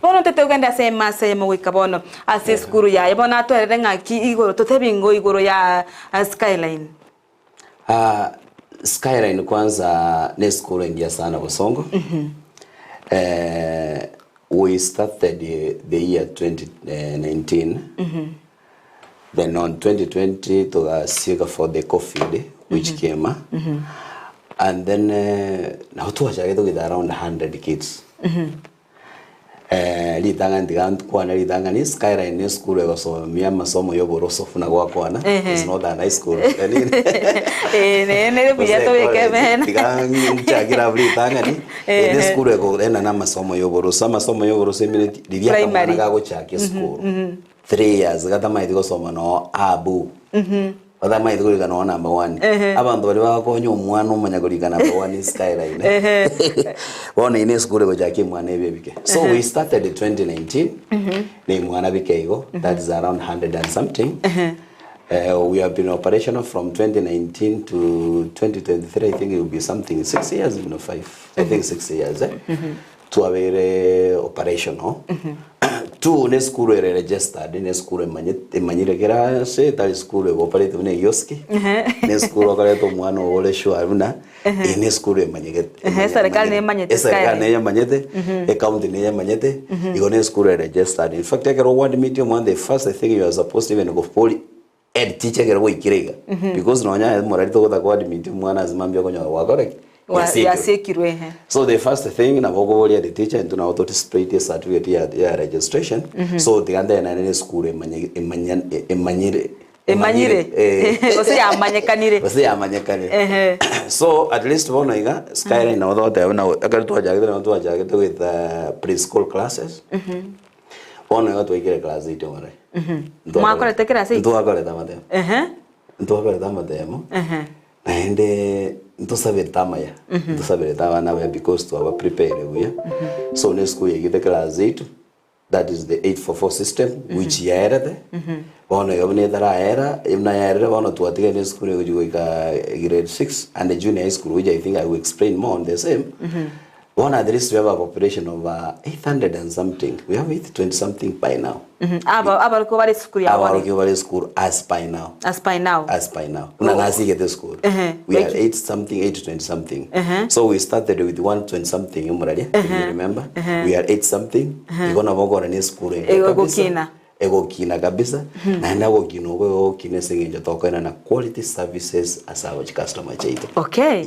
Bono ntete ogende ase emasa eyemo goika bono ase esukuru yaye. Bono atwerere ng'aki igoro totebi ng'o igoro ya Skyline. Ah, Skyline kwanza ne esukuru engiya sana Bosongo. Eh, we started the year 2019 then on 2020 togasieka for the covid which came and then eh, nabo twachagete goita around 100 kids Eh, ritang'ani tiga nkwane ritang'ani Skyline ne esukuru egosomia amasomo ya oboroso buna gwakwana Ehe. it's not an high school Eh, nere nere buya Gose tobeke college. emena. Tiga nchakere abwo ritang'ani Ehe. eye ne esukuru ekoenda na amasomo ya oboroso amasomo ya oboroso emineti riria akamwana Primary. gagochaka esukuru 3 years gatamaeti gosoma noo abu batamaeti korika noo number one abanto baria bagokonya omwana omanya korika number one skyline bono eye ne esukuru egochakia emwana ebe ebike so we started 2019 na emwana bike igo that is around 100 and something Uh, we have been operational from 2019 to 2023 I think it will be something 6 years no 5 I think 6 years eh? Twabeire operational Two ne esukuru ere registered ne esukuru emanyete emanyire kera ase etari esukuru ego operate buna egioski ne esukuru okoreta omwana ogo ore sure buna eye ne esukuru emanyegete Ehe, eserikali nemanyete eserikali Skyline. neyemanyete ecounty neyemanyete igo ne esukuru ere registered in fact ekero ogo admit omwana the first thing you are supposed even gopori head teacher ekero gwaikire iga because nonya aye morari togotaka go admit omwana ase mambia okonyora gwakora ki? Gwasekirwe. Yasekirwe ehe. So the first thing nabo okoboria the teacher intwe nabo to display certificate ya, ya registration so tiga ntere naende na esukuru emanye emanye emanyire Emanyire. eh. Gose yamanyekanire. Gose yamanyekanire. Ehe. So at least bono iga Skyline nabo togoteba buna ekero twachagete nabo twachagete with preschool classes Bono igo twaikire class eight omorero. Mwakorete class eight? Ntwakorete amatemo. Ehe. Ntwakorete amatemo. Ehe. Naende ntosaberete amaya. Ntosaberete abana abaya because twaba prepare buya. So ne esukuru yaigete class eight, that is the 844 system which yaerete. Bono igo buna etaraera, buna yaerire bono twatigaire na esukuru egochia goika grade six and junior high school which I think I will explain more on the same. Bono at least we have a population of 800 and something. We have 820 something by now. Aba abarokigwa bare esukuru ya bono. Abarokigwa bare esukuru as by now. As by now. As by now. Buna nasigete esukuru. Ehe. We are 8 something, 820 something. So we started with 120 something omorari, if you remember. We are 8 something. Igo nabo okora na esukuru engiya Igo kabisa. egokina. Egokina kabisa. Naende agokina okwo egokina ase eng'encho tokoenana quality services ase aba chicustomer chiaito. Okay.